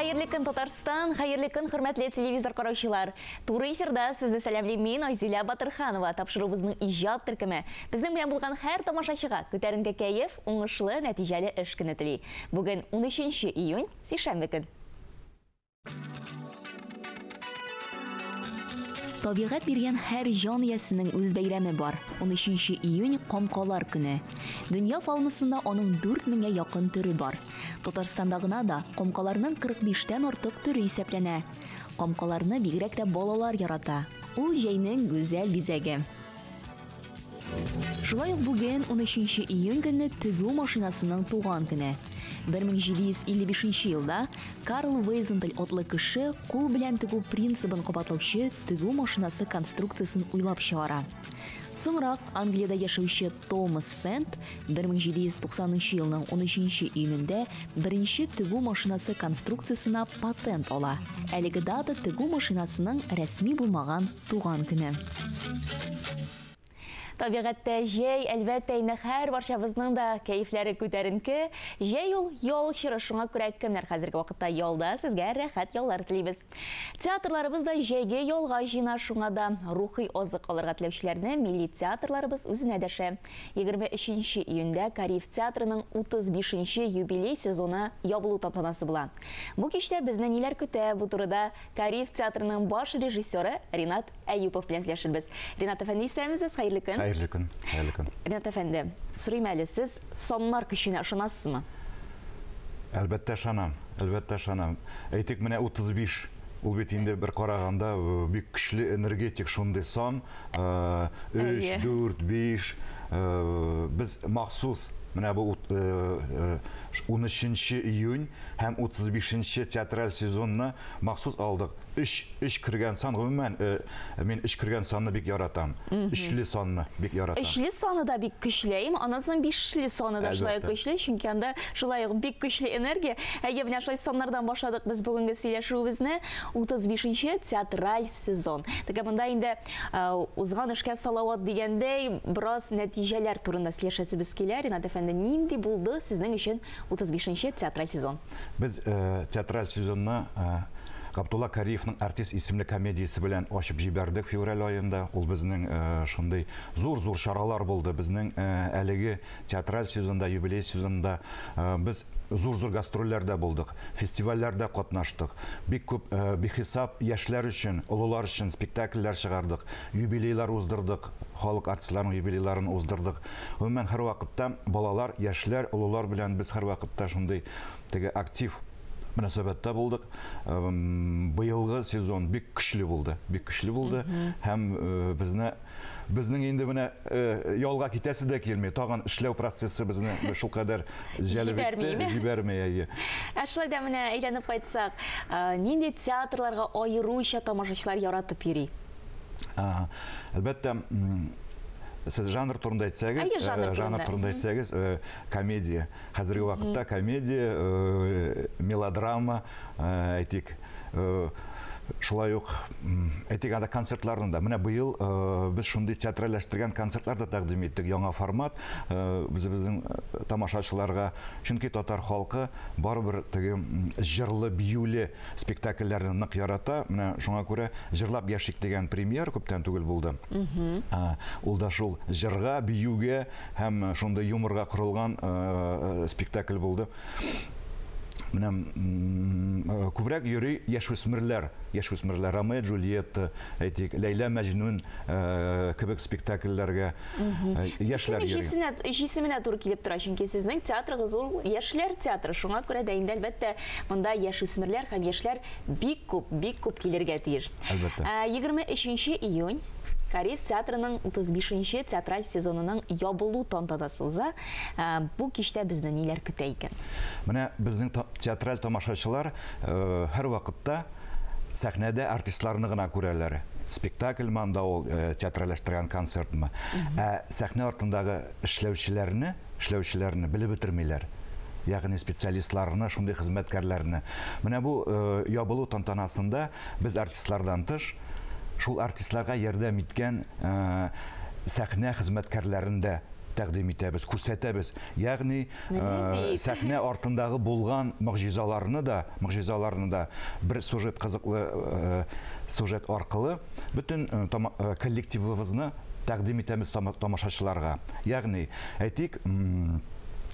Хәерле көн, Татарстан, хәерле көн, хөрмәтле телевизор караучылар. Туры эфирда сезне сәламлим мин, Айзилә Батырханова, тапшыруыбызның иҗат төркеме. Безнең белән булган һәр тамашачыга күтәренке кәеф, уңышлы, нәтиҗәле эш көне тели. Бүген 13 июнь, сишәмбе көн. Табигать биргән һәр җан иясенең үз бәйрәме бар. 13 июнь камкалар көне. Дөнья фаунасында аның 4000гә якын төре бар. Татарстанда гына да камкаларның 45тән артык төре исәпләнә. Камкаларны бигрәк тә балалар ярата. Ул җәйнең гүзәл бизәге. Шулай ук бүген 13 июнь көнне тегү машинасының туган көне. 1755 елда Карл Вейзенталь атлы кеше кул белән тегү принцибын кабатлаучы тегү машинасы конструкциясен уйлап чыгара. Соңрак Англиядә яшәүче Томас Сент 1790 елның 13 июнендә беренче тегү машинасы конструкциясенә патент ала. Әлеге дата тегү машинасының рәсми булмаган туган көне. Табигатьтә җәй, әлбәттә, инде һәр барчабызның да кәефләре күтәренке. Җәй ул ял чоры, шуңа күрә кемнәр хәзерге вакытта ялда, сезгә рәхәт яллар телибез. Театрларыбыз да җәйге ялга җыена, шуңа да рухи азык алырга теләүчеләрне милли театрларыбыз үзенә дәшә. 23 июньдә Кариев театрының 35 юбилей сезоны ябылу тантанасы була. Бу кичтә безне ниләр көтә? Бу турыда Кариев театрының баш режиссеры Ринат Әюпов белән сөйләшербез. Ринат әфәнде, исәнмесез, хәерле көн. Хәерле көн, хәерле көн. Ринат әфәнде, сорыйм әле, сез саннар көченә ышанасызмы? Әлбәттә ышанам, әлбәттә ышанам. Әйтик, менә 35, ул бит инде бер караганда бик көчле энергетик шундый сан. 3, 4, 5. Без махсус менә бу 13 июнь һәм 35 театраль сезонны махсус алдык. 3 кергән сан, гомумән, мин 3 кергән санны бик яратам. Өчле санны бик яратам. Өчле саны да бик көчле, әйме? Аннан соң бишле саны да шулай ук көчле, чөнки анда шулай ук бик көчле энергия. Әйе, менә шулай саннардан башладык без бүгенге сөйләшүебезне. 35 театраль сезон. Тик монда инде узган эшкә салават дигәндәй, бераз нәтиҗәләр турында сөйләшәсебез килә. Ринат әфәнде, нинди булды сезнең өчен 35 театраль сезон? Без театраль сезонны Габдулла Кариевның Артист исемле комедиясе белән ачып җибәрдек февраль аенда. Ул безнең шундый зур-зур чаралар булды. Безнең әлеге театраль сезонда, юбилей сезонында без зур-зур гастрольләрдә булдык, фестивальләрдә катнаштык. Бик күп бихисап яшьләр өчен, олылар өчен спектакльләр чыгардык, юбилейлар уздырдык, халык артистларының юбилейларын уздырдык. Гомумән, һәрвакытта балалар, яшьләр, олылар белән без һәрвакытта шундый теге актив мөнәсәбәттә булдык. Быелгы сезон бик көчле булды, бик көчле булды. Һәм безнең инде менә ялга китәсе дә килми. Тагын эшләү процессы безне шулкадәр җәлеп итте, җибәрми, әйе. Ә шулай да менә әйләнеп кайтсак, нинди театрларга аеруча тамашачылар яратып йөри? Әлбәттә, сез жанр турында әйтсәгез, Әйе, жанр жанр турында. турында әйтсәгез, комедия. Хәзерге вакытта комедия, мелодрама, әйтик, шулай ук, әйтик, анда концертларны да. Менә быел без шундый театральләштергән концертлар да тәкъдим иттек, яңа формат, үзебезнең тамашачыларга. Чөнки татар халкы барыбер теге җырлы, биюле спектакльләрне нык ярата. Менә шуңа күрә Җырлап яшик дигән премьер күптән түгел булды. Ул да шул җырга, биюгә һәм шундый юморга корылган спектакль булды. Менә күбрәк йөри яшүсмерләр, яшүсмерләр Ромео Джульетта, әйтик, Ләйлә Мәҗнүн кебек спектакльләргә яшьләр йөри. Җисеменә туры килеп тора, чөнки сезнең театрыгыз ул яшьләр театры. Шуңа күрә дә инде әлбәттә монда яшүсмерләр һәм яшьләр бик күп, бик күп килергә тиеш. Әлбәттә. 23 июнь Кариев театрының 35 театраль сезонының ябылу тантанасы уза. Бу кичтә безне ниләр көтә икән? Менә безнең театраль тамашачылар һәр вакытта сәхнәдә артистларны гына күрәләр. Спектакльме анда ул, театральләштергән концертмы. Ә сәхнә артындагы эшләүчеләрне белеп бетермиләр. Ягъни специалистларны, шундый хезмәткәрләрне. Менә бу ябылу тантанасында без артистлардан тыш, шул артистларга ярдәм иткән сәхнә хезмәткәрләрен дә тәкъдим итәбез, күрсәтәбез. Ягъни сәхнә артындагы булган могҗизаларны да бер сюжет, кызыклы сюжет аркылы бөтен коллективыбызны тәкъдим итәбез тамашачыларга. Ягъни, әйтик,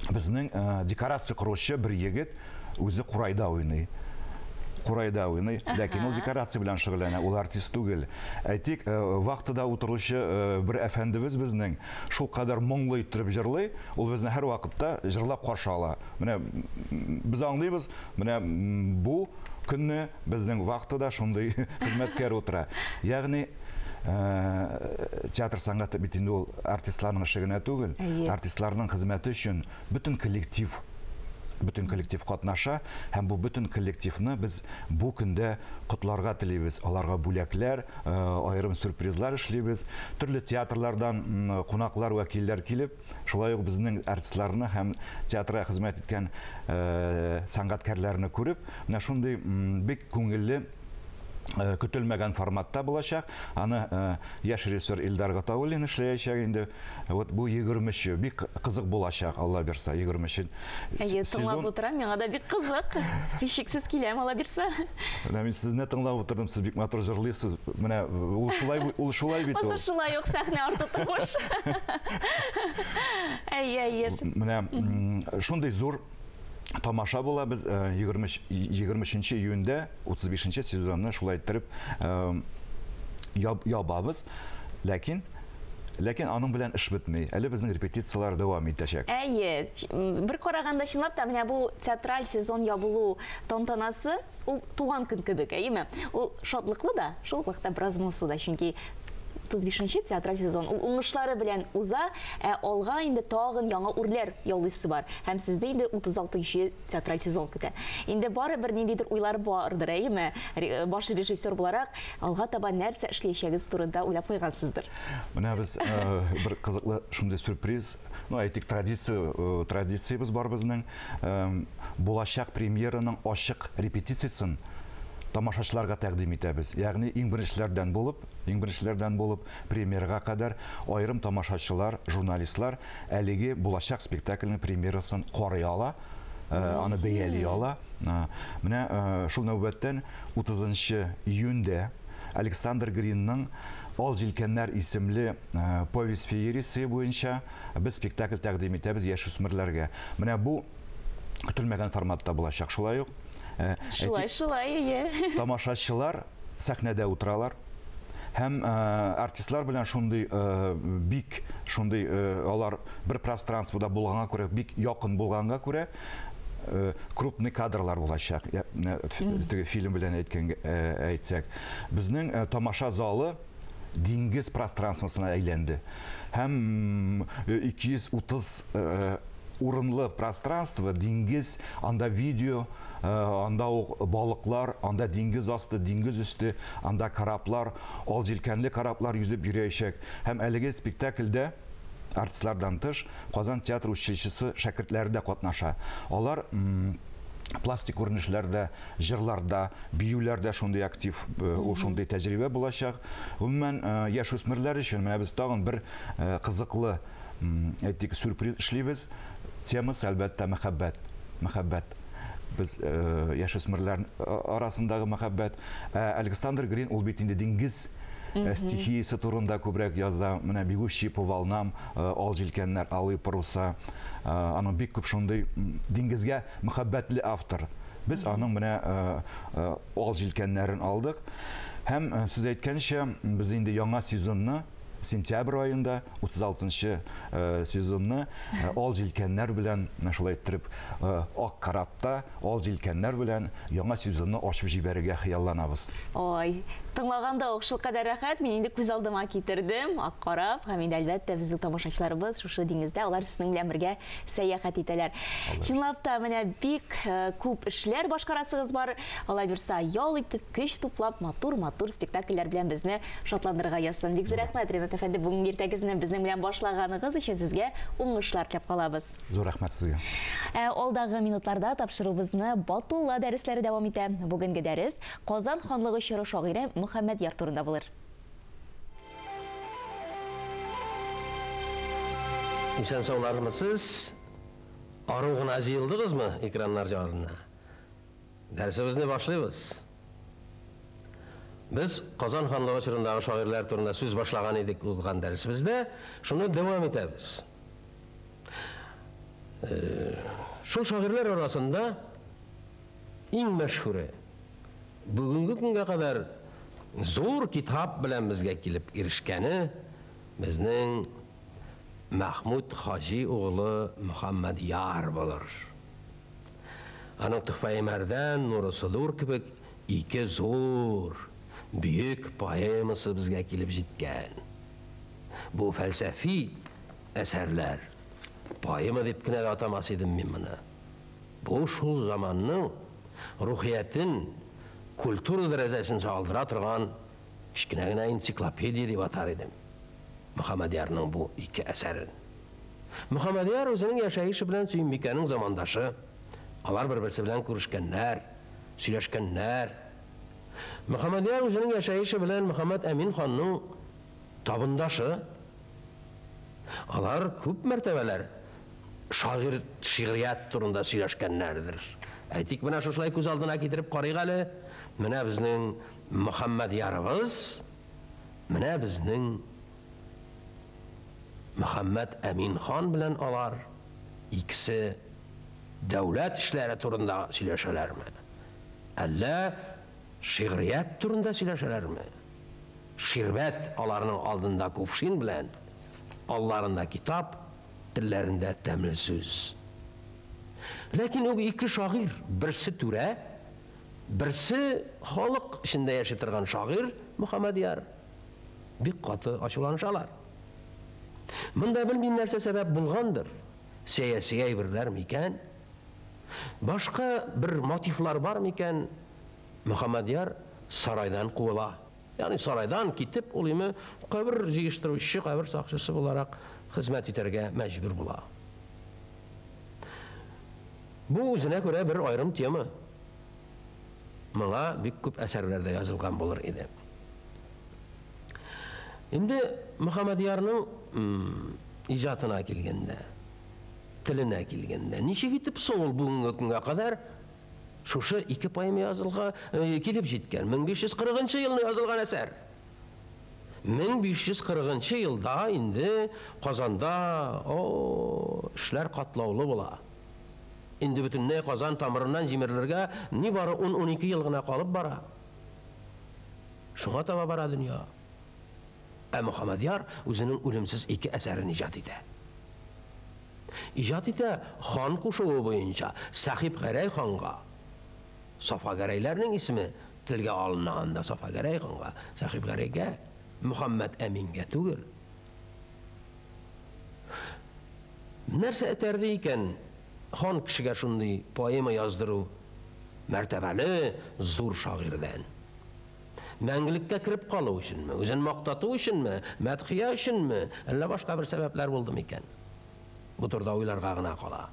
безнең декорация коручы бер егет үзе курайда уйный. Курайда уйный, ләкин ул декорация белән шөгыльләнә, ул артист түгел. Әйтик, вахтада утыручы бер әфәндебез безнең шул кадәр моңлы иттереп җырлый, ул безне һәр вакытта җырлап каршы ала. Менә без аңлыйбыз, менә бу көнне безнең вахтада шундый хезмәткәр утыра. Ягъни театр сәнгате бит инде ул артистларның эше генә түгел, артистларның хезмәте өчен бөтен коллектив катнаша, һәм бу бөтен коллективны без бу көндә котларга телибез. Аларга бүләкләр, аерым сюрпризлар эшлибез. Төрле театрлардан кунаклар, вәкилләр килеп, шулай ук безнең артистларны һәм театрга хезмәт иткән сәнгатькәрләрне күреп, менә шундый бик күңелле, көтелмәгән форматта булачак. Аны яшь режиссер Илдар Гатауллин эшләячәк инде. Вот бу 23-че бик кызык булачак, Алла бирса, 23-че. Әйе, тыңлап утырам, миңа да бик кызык. Һичшиксез киләм, Алла бирса. Менә мин сезне тыңлап утырдым, сез бик матур җырлыйсыз. Менә ул шулай бит ул. Ул шулай ук сәхнә арты тавыш. Әйе, әйе. Менә шундый зур тамаша була. Без 23 июньдә 35 сезонны шулай иттереп ябабыз. Ләкин аның белән эш бетми. Әле безнең репетицияләр дәвам итәчәк. Әйе, бер караганда чынлап та менә бу театраль сезон ябылу тантанасы ул туган көн кебек, әйеме? Ул шатлыклы да, шул ук вакытта бераз моңсу да, чөнки 35-нче театраль сезон ул уңышлары белән уза, ә алга инде тагын яңа үрләр яулыйсы бар. Һәм сездә инде 36-нчы театраль сезон көтә. Инде барыбер ниндидер уйлар бардыр, әйеме? Баш режиссер буларак алга таба нәрсә эшләячәгез турында уйлап куйгансыздыр. Менә без бер кызыклы шундый сюрприз, ну әйтик, традициябез бар безнең. Булачак премьераның ачык репетициясен тамашачыларга тәкъдим итәбез. Ягъни иң беренчеләрдән булып премьерага кадәр аерым тамашачылар, журналистлар әлеге булачак спектакльнең премьерасын карый ала, аны бәяли ала. Менә шул нәүбәттән 30 июньдә Александр Гринның «Ал җилкәннәр» исемле повесть феериясе буенча без спектакль тәкъдим итәбез яшүсмерләргә. Менә бу көтелмәгән форматта булачак шулай ук. Шулай, әйе. Тамашачылар сәхнәдә утыралар һәм артистлар белән шундый бик шундый алар бер пространствода булганга күрә, бик якын булганга күрә крупный кадрлар булачак. Теге фильм белән әйтсәк, безнең тамаша залы диңгез пространствосына әйләнде. Һәм 230 урынлы пространство, диңгез, анда видео, анда ук балыклар, анда диңгез асты, диңгез өсте, анда кораблар, ал җилкәнле кораблар йөзеп йөрәчәк. Һәм әлеге спектакльдә артистлардан тыш Казан театр училищесы шәкертләре дә катнаша. Алар пластик күренешләрдә, җырларда, биюләрдә шундый актив, ул шундый тәҗрибә булачак. Гомумән, яшүсмерләр өчен менә без тагын бер кызыклы, әйтик, сюрприз эшлибез. Темасы, әлбәттә, мәхәббәт. Мәхәббәт. Без яшүсмерләр арасындагы мәхәббәт. Александр Грин ул бит инде диңгез стихиясе турында күбрәк яза. Менә «Бегущие по волнам», «Ал җилкәннәр», «Алые паруса». Аның бик күп шундый диңгезгә мәхәббәтле автор. Без аның менә «Ал җилкәннәрен» алдык. Һәм сез әйткәнчә, без инде яңа сезонны сентябрь айында 36-нчы сезонны ал җилкәннәр белән, шулай иттереп, ак корабта ал җилкәннәр белән яңа сезонны ачып җибәрергә хыялланабыз. Ой, тыңлаганда ук шулкадәр рәхәт, мин инде күз алдыма китердем ак кораб, һәм инде әлбәттә безнең тамашачыларыбыз шушы диңгездә алар сезнең белән бергә сәяхәт итәләр. Чынлап та менә бик күп эшләр башкарасыгыз бар. Алла бирса, ял итеп, көч туплап, матур-матур спектакльләр белән безне шатландырырга язсын. Бик зур рәхмәт, Ринат әфәнде, бүгенге иртәгезне безнең белән башлаганыгыз өчен сезгә уңышлар теләп калабыз. Зур рәхмәт сезгә. Алдагы минутларда тапшыруыбызны Батулла дәресләре дәвам итә. Бүгенге дәрес Казан ханлыгы чоры шагыйре Мөхәммәдьяр турында булыр. Исән саулармысыз? Ару гына җыелдыгызмы экраннар янына? Дәресебезне башлыйбыз. Без Казан ханлыгы чорындагы шагыйрьләр турында сүз башлаган идек узган дәресебездә, шуны дәвам итәбез. Шул шагыйрьләр арасында иң мәшһүре, бүгенге көнгә кадәр зур китап белән безгә килеп ирешкәне безнең Мәхмүд Хаҗи углы Мөхәммәдьяр булыр. Аның Төхфәи Мәрдән, Нуры Содур кебек ике зур, бөек поэмасы безгә килеп җиткән. Бу фәлсәфи әсәрләр. Поэма дип кенә дә атамас идем мин моны. Бу шул заманның рухиятен, культура дәрәҗәсен чагылдыра торган кечкенә генә энциклопедия дип атар идем Мөхәммәдьярның бу ике әсәрен. Мөхәммәдьяр үзенең яшәеше белән Сөембикәнең замандашы. Алар бер-берсе белән күрешкәннәр, сөйләшкәннәр. Мөхәммәдьяр үзенең яшәеше белән Мөхәммәд Әмин ханның табындашы. Алар күп мәртәбәләр шагыйрь шигърият турында сөйләшкәннәрдер. Әйтик, менә шушылай күз алдына китереп карыйк әле. Менә безнең Мөхәммәдьярыбыз, менә безнең Мөхәммәд Әмин хан белән алар икесе дәүләт эшләре турында сөйләшәләрме? Әллә шигърият турында сөйләшәләрме? Ширбәт аларның алдында кувшин белән, алларында китап, телләрендә тәмле сүз. Ләкин ул ике шагыйрь, берсе түрә, берсе халык эчендә яши торган шагыйрь Мөхәммәдьяр, бик каты ачуланышалар. Монда белмим нәрсә сәбәп булгандыр, сәяси әйберләр микән, башка бер мотивлар бар микән, Мөхәммәдьяр сарайдан куыла. Ягъни сарайдан китеп, ул име кабер җыештыручы, кабер сакчысы буларак хезмәт итәргә мәҗбүр була. Бу үзенә күрә бер аерым тема. Моңа бик күп әсәрләр дә язылган булыр иде. Инде Мөхәммәдьярның иҗатына килгәндә, теленә килгәндә, ничек итеп соң ул бүгенге көнгә кадәр шушы ике поэма язылга килеп җиткән? 1540 нчы елны язылган әсәр. 1540 елда инде Казанда, о, эшләр катлаулы була. Инде бөтенләй Казан тамырыннан җимерелергә нибары 10-12 ел гына калып бара. Шуңа таба бара дөнья. Ә Мөхәммәдьяр үзенең үлемсез ике әсәрен иҗат итә. Иҗат итә хан кушуы буенча Сәхип Гәрәй ханга. Сафа Гәрәйләрнең исеме телгә алына анда Сафа Гәрәй ханга, Сәхип Гәрәйгә, Мөхәммәд Әмингә түгел. Нәрсә этәрде икән хан кешегә шундый поэма яздыру мәртәбәле зур шагыйрьдән? Мәңгелеккә кереп калу өченме, үзен мактату өченме, мәдхия өченме, әллә башка бер сәбәпләр булды микән? Бу турыда уйларга гына кала.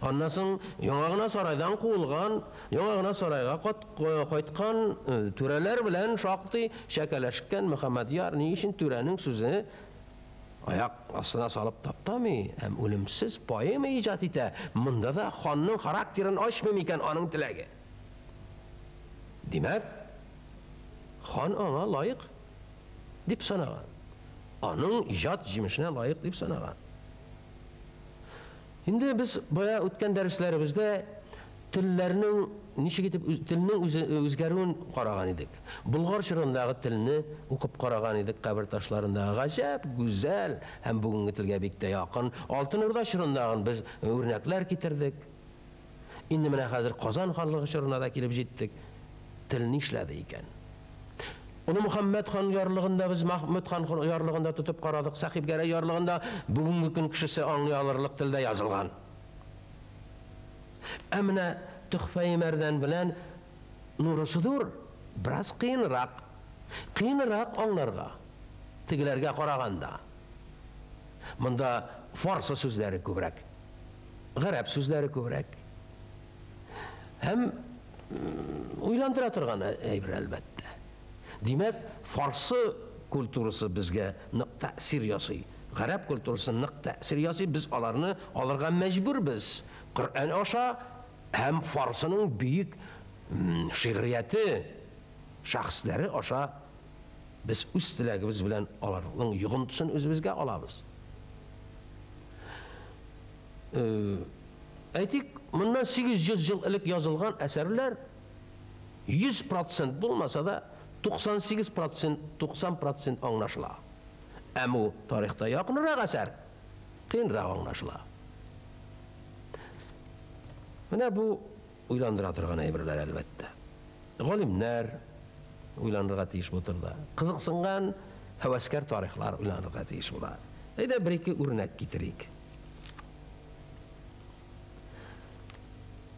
Аннан соң яңа гына сарайдан куылган, яңа гына сарайга кайткан түрәләр белән шактый чәкәләшкән Мөхәммәдьяр ни өчен түрәнең сүзе аяк астына салып таптамый һәм үлемсез поэма иҗат итә? Монда да ханның характерын ачмый микән аның теләге? Димәк, хан аңа лаек дип санаган. Аның иҗат җимешенә лаек дип санаган. Инде без бая үткән дәресләребездә телләрнең ничек итеп телнең үзгәрүен караган идек. Болгар чорындагы телне укып караган идек, кабер ташларындагы гаҗәп гүзәл һәм бүгенге телгә бик тә якын Алтын Урда чорындагын без үрнәкләр китердек. Инде менә хәзер Казан ханлыгы чорына да килеп җиттек. Тел нишләде икән? Олы Мөхәммәд хан ярлыгында без Мәхмүд хан ярлыгында тотып карадык, Сәхиб Гәрәй ярлыгында бүгенге көн кешесе аңлый алырлык телдә язылган. Ә менә Төхфәи Мәрдән белән Нуры Содур бераз кыенрак. Кыенрак аңларга, тегеләргә караганда. Монда фарсы сүзләре күбрәк, гарәп сүзләре күбрәк. Һәм уйландыра торган әйбер, әлбәттә. Димәк, фарсы культурасы безгә нык тәэсир ясый. Гарәп культурасы нык тәэсир ясый, без аларны алырга мәҗбүрбез. Коръән аша һәм фарсының бөек шигърияте шәхесләре аша без үз теләгебез белән аларның йогынтысын үзебезгә алабыз. Әйтик, моннан 800 ел элек язылган әсәрләр 100% булмаса да 98%, 90% аңлашыла. Ә бу тарихта якынрак әсәр кыенрак аңлашыла. Менә бу уйландыра торган әйберләр, әлбәттә. Галимнәр уйланырга тиеш бу турыда. Кызыксынган һәвәскәр тарихлар уйланырга тиеш була. Әйдә бер-ике үрнәк китерик.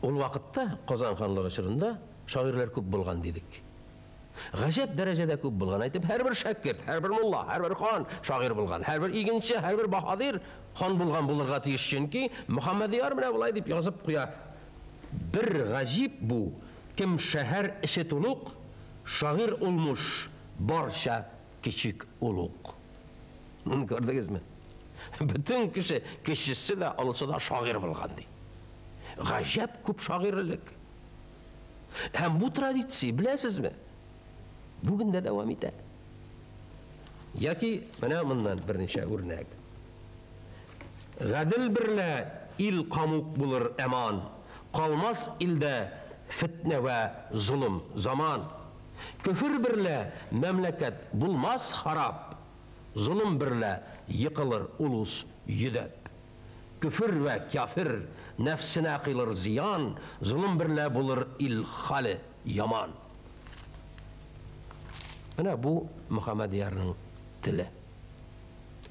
Ул вакытта Казан ханлыгы чорында шагыйрьләр күп булган дидек. Гаҗәп дәрәҗәдә күп булган. Әйтеп, һәрбер шәкерт, һәрбер мулла, һәрбер хан шагыйрь булган, һәрбер игенче, һәрбер баһадир хан булган булырга тиеш, чөнки Мөхәммәдияр менә болай дип язып куя. Бер гаҗиб бу, кем шәһәр эче тулук, шагыйрь улмуш, барча кечик улук. Моны күрдегезме? Бөтен кеше, кечесе дә, олысы да шагыйрь булган ди. Гаҗәп күп шагыйрьлек. Һәм бу традиция, беләсезме, бүген дә дәвам итә. Яки менә моннан берничә үрнәк. Гадел берлә ил камук булыр әман, калмас илдә фитнә вә золым заман. Көфер берлә мәмләкәт булмас харап, золым берлә йыкылыр улус йөдәп. Көфер вә кафир нәфсенә кыйлыр зыян, золым берлә булыр ил хәле яман. Менә бу Мөхәммәдиярның теле.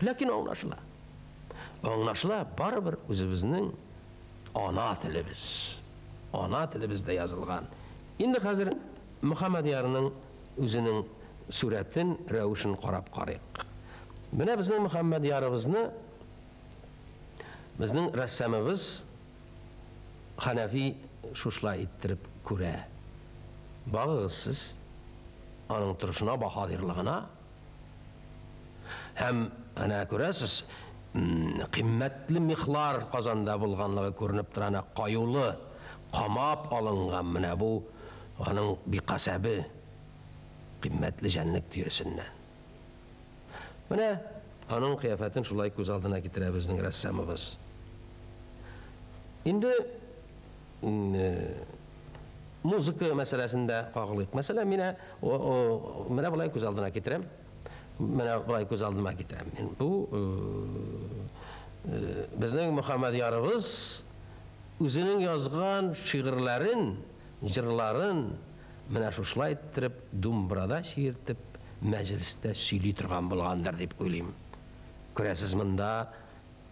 Ләкин аңлашыла. Аңлашыла барыбер үзебезнең ана телебез. Ана телебездә язылган. Инде хәзер Мөхәммәдиярның үзенең сурәтен, рәвешен карап карыйк. Менә безнең Мөхәммәдиярыбызны безнең рәссамыбыз Хәнәфи шушылай иттереп күрә. Багыгыз сез аның торышына, баһадирлыгына. Һәм әнә күрәсез, кыйммәтле мехлар Казанда булганлыгы күренеп тора, әнә каюлы, камап алынган менә бу аның бикасәбе кыйммәтле җәнлек тиресеннән. Менә аның кыяфәтен шулай күз алдына китерә безнең рәссамыбыз. Инде музыка мәсьәләсендә кагылыйк. Мәсәлән, менә менә болай күз алдына китерәм. Менә болай күз алдыма китерәм. Мин бу безнең Мөхәммәдиярыбыз үзенең язган шигырьләрен, җырларын менә шушылай иттереп думбрада чиертеп, мәҗлестә сөйли торган булгандыр дип уйлыйм. Күрәсез, монда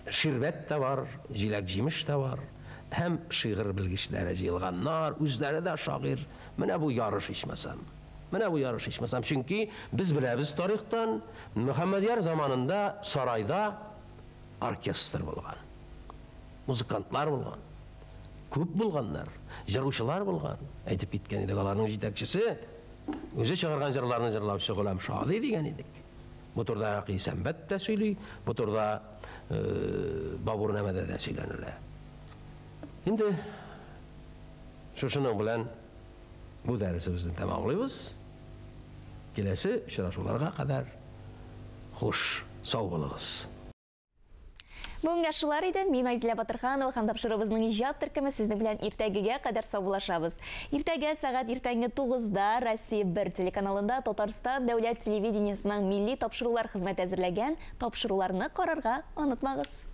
ширбәт тә бар, җиләк-җимеш тә бар. Һәм шигырь белгечләре җыелганнар, үзләре дә шагыйрь. Менә бу ярыш ичмасам. Менә бу ярыш ичмасам. Чөнки без беләбез тарихтан, Мөхәммәдияр заманында сарайда оркестр булган. Музыкантлар булган. Күп булганнар, җыручылар булган. Әйтеп киткән идек, аларның җитәкчесе үзе чыгарган җырларны җырлаучы Голам Шади дигән идек. Бу турыда Хакый Сәмбәт тә сөйли, бу турыда Бабурнамәдә дә сөйләнелә. Инде шушының белән бу дәресебезне тәмамлыйбыз. Киләсе очрашуларга кадәр хуш, сау булыгыз. Бүгенгә шулар иде. Мин Айзилә Батырханова һәм тапшыруыбызның иҗат төркеме сезнең белән иртәгегә кадәр саубуллашабыз. Иртәгә сәгать иртәнге 9-да Россия 1 телеканалында Татарстан дәүләт телевидениесының милли тапшырулар хезмәте әзерләгән тапшыруларны карарга онытмагыз.